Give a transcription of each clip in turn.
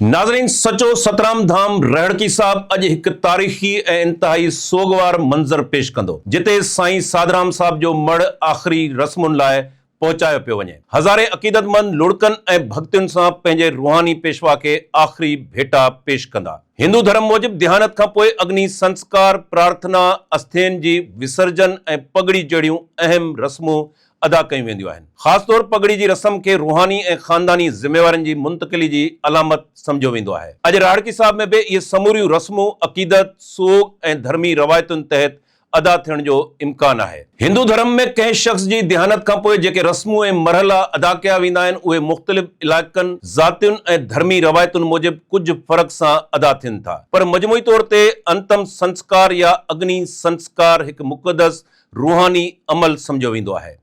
ناظرين سچو سترام ڌام رهڙڪي صاحب اڄ هڪ تاريخي ۽ انتهائي سوڳوار منظر پيش ڪندو جتي سائين ساڌرام صاحب جو مڙهه آخري رسمن لاء پهچايو پيو وڃي. هزارين عقيدتمند لڙڪن ۽ ڀڳتين سان پنهنجي روحاني پيشوا کي آخري ڀيٽا پيش ڪندا. هندو ڌرم موجب ديهانت کان پوء اگني سنسڪار، پرارٿنا، اسٿين جي وسرجن ۽ پڳڙي جهڙيون اهم رسمون ادا ڪيون وينديون آهن. خاص طور پڳڙي جي رسم کي روحاني ۽ خانداني ذميوارين جي منتقلي جي علامت سمجهيو ويندو آهي. اڄ راڙڪي صاحب ۾ به اهي سموريون رسمون عقيدت، سوڳ ۽ ڌرمي روايتن تحت ادا ٿيڻ جو امڪان آهي. هندو ڌرم ۾ ڪنهن شخص جي ديهانت کان پوء جيڪي رسمون ۽ مرحلا ادا ڪيا ويندا آهن، اهي مختلف علائقن، ذاتين ۽ ڌرمي روايتن موجب ڪجهه فرق سان ادا ٿين ٿا. پر مجموعي طور تي انتم سنسڪار يا اگني سنسڪار هڪ مقدس روحاني عمل سمجهيو ويندو آهي.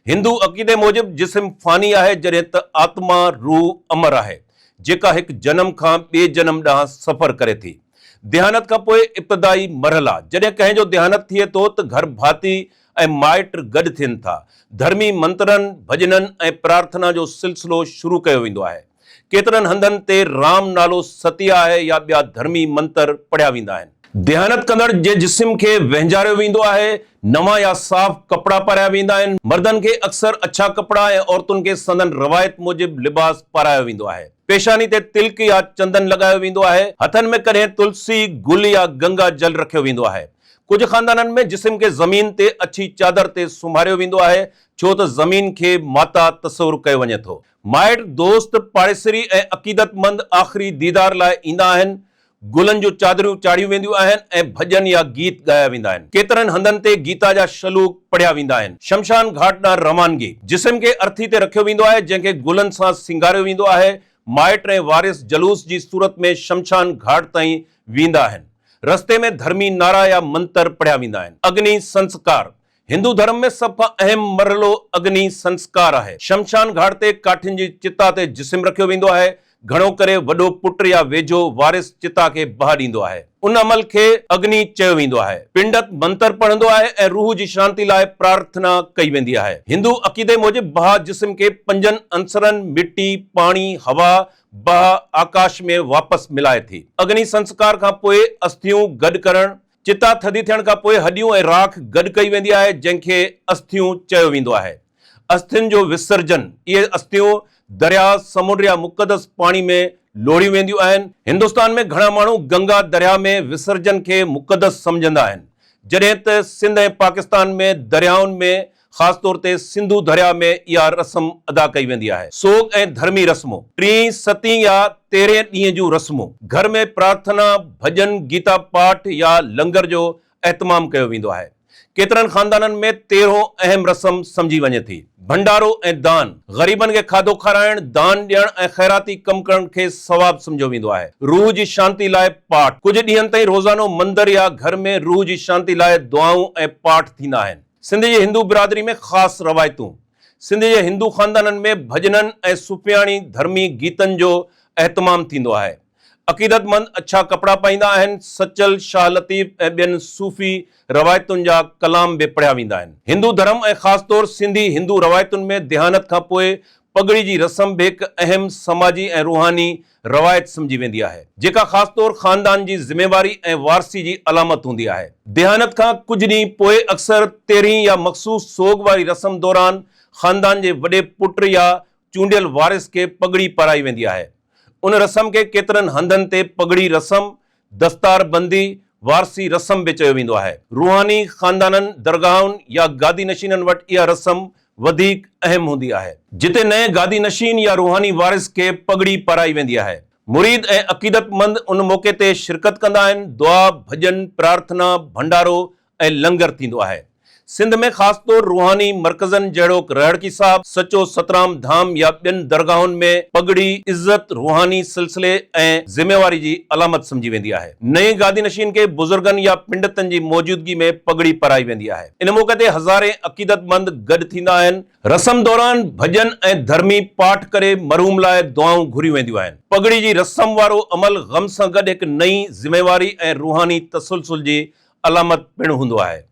هندو عقيدي موجب جسم فاني آهي جڏهن ته آتما، روح، امر آهي، جيڪا هڪ جنم کان ٻئي جنم ڏانهن سفر ڪري ٿي. ديهانت کان پوء ابتدائي مرحلا، جڏهن ڪنهن جو ديهانت ٿئي ٿو ته گهر ڀاتي ۽ مائٽ گڏ ٿين ٿا. ڌرمي منترن، ڀڄنن ۽ پرارٿنا جو سلسلو شروع ڪيو ويندو آهي. ڪيترن هنڌن تي رام نالو ستيه آهي يا ٻيا ڌرمي منتر پڙهيا ويندا آهن. ديهانت ڪندڙ جي جسم کي وهنجاريو ويندو آهي، نوان يا صاف ڪپڙا پارايا ويندا آهن. مردن کي اڪثر اڇا ڪپڙا ۽ عورتن کي سندن روايت موجب لباس پارايو ويندو آهي. پيشاني تي تلڪ يا چندن لڳايو ويندو آهي. هٿن ۾ ڪڏهن تلسي، گل يا گنگا جل رکيو ويندو آهي. ڪجهه خاندانن ۾ جسم کي زمين تي اڇي چادر تي سمهاريو ويندو آهي، ڇو ته زمين کي ماتا تصور ڪيو وڃي ٿو. مائٽ، دوست، پاڙيسري ۽ عقيدتمند آخري ديدار لاء ايندا آهن. گلن جون چادريون چاڙهيون وينديون آهن ۽ ڀڄن يا گيت ڳايا ويندا آهن. ڪيترن هنڌن تي گيتا جا شلوڪ پڙهيا ويندا آهن. شمشان گهاٽ ڏانهن روانگي. جسم کي ارٿي تي رکيو ويندو آهي، جنهن کي گلن سان سينگاريو ويندو آهي. مائٽ ۽ وارث جلوس جي صورت ۾ شمشان گهاٽ تائين ويندا آهن. رستي ۾ ڌرمي نعرا يا منتر پڙهيا ويندا آهن. اگني سنسڪار، هندو ڌرم ۾ سڀ کان اهم مرحلو اگني سنسڪار آهي. شمشان گهاٽ تي ڪاٺين جي چتا تي جسم رکيو ويندو آهي. گهڻو ڪري وڏو پٽ يا ويجهو وارث چتا کي باهه ڏيندو آهي. ان عمل کي اگني چيو ويندو آهي. پنڊت منتر پڙهندو آهي ۽ روح جي شانتي لاء پرارٿنا ڪئي ويندي آهي. هندو عقيدي موجب باهه جسم کي پنجن عنصرن، مٽي، پاڻي، هوا، باهه، آڪاش ۾ واپس ملائي ٿي. اگني سنسڪار کان پوء اسٿيون گڏ ڪرڻ، چتا ٿڌي ٿيڻ کان پوء هڏيون ۽ راک گڏ ڪئي ويندي آهي، جنهن کي اسٿيون چيو ويندو آهي. اسٿين جو وسرجن، اهي اسٿيون درياء، سمنڊ يا مقدس پاڻي ۾ لوڙهيون وينديون آهن. هندستان ۾ گهڻا ماڻهو گنگا درياء ۾ وسرجن کي مقدس سمجهندا آهن، جڏهن ته سنڌ ۽ پاڪستان ۾ دريائن ۾ خاص طور تي سنڌو درياء ۾ اها رسم ادا ڪئي ويندي آهي. سوڳ ۽ ڌرمي رسمون، ٽئين، ستين يا تيرهين ڏينهن جون رسمون، گهر ۾ پرارٿنا، ڀڄن، گيتا پاٺ يا لنگر جو اهتمام ڪيو ويندو آهي. ڪيترن خاندانن ۾ تيرهون اهم رسم سمجهي وڃي ٿي. ڀنڊارو ۽ دان، غريبن کي کاڌو کارائڻ، دان ڏيڻ ۽ خيراتي ڪم ڪرڻ کي ثواب سمجهيو ويندو آهي. روح جي شانتي لاء پاٺ، ڪجهه ڏينهن تائين روزانو مندر يا گهر ۾ روح جي شانتي لاء دعائون ۽ پاٺ ٿيندا آهن. سنڌ جي هندو برادري ۾ خاص روايتون، سنڌ جي هندو خاندانن ۾ ڀڄنن ۽ صوفياڻي ڌرمي گيتن جو اهتمام ٿيندو آهي. عقيدتمند اڇا ڪپڙا پائيندا آهن، سچل، شاهه لطيف ۽ ٻين صوفي روايتن جا ڪلام به پڙهيا ويندا آهن. هندو ڌرم ۽ خاص طور سنڌي هندو روايتن ۾ ديهانت کان پوء پڳڙي جي رسم به هڪ اهم سماجي ۽ روحاني روايت سمجهي ويندي آهي، جيڪا خاص طور خاندان جي ذميواري ۽ وارثي جي علامت هوندي آهي. ديهانت کان ڪجهه ڏينهن پوء اڪثر تيرهين يا مخصوص سوڳ واري رسم دوران خاندان جي وڏي پٽ يا چونڊيل وارث کي پڳڙي پارائي ويندي آهي. ان رسم کي ڪيترن هنڌن تي پڳڙي رسم، دستار بندي، وارثي رسم به چيو ويندو آهي. روحاني خاندانن، درگاهن يا گادي نشينن وٽ اها رسم وڌيڪ اهم هوندي آهي. جتي نئين گادي نشين يا روحاني وارث کي پڳڙي پارائي ويندي آهي. مريد ۽ عقيدتمند ان موقعي تي شرڪت ڪندا آهن، دعا، ڀڄن، پرارٿنا، ڀنڊارو ۽ لنگر ٿيندو آهي. سنڌ ۾ خاص طور روحاني مرڪزن جهڙوڪ رهڙڪي صاحب، سچو سترام ڌام يا ٻين درگاهن ۾ پڳڙي عزت، روحاني سلسلي ۽ ذميواري جي علامت سمجهي ويندي آهي. نئين گادي نشين کي بزرگن يا پنڊتن جي موجودگي ۾ پڳڙي پارائي ويندي آهي. ان موقعي تي هزارين عقيدتمند گڏ ٿيندا آهن. رسم دوران ڀڄن ۽ ڌرمي پاٺ ڪري مرحوم لاء دعائون گهريون وينديون آهن. پڳڙي جي رسم وارو عمل غم سان گڏ هڪ نئين ذميواري ۽ روحاني تسلسل جي علامت پڻ هوندو آهي.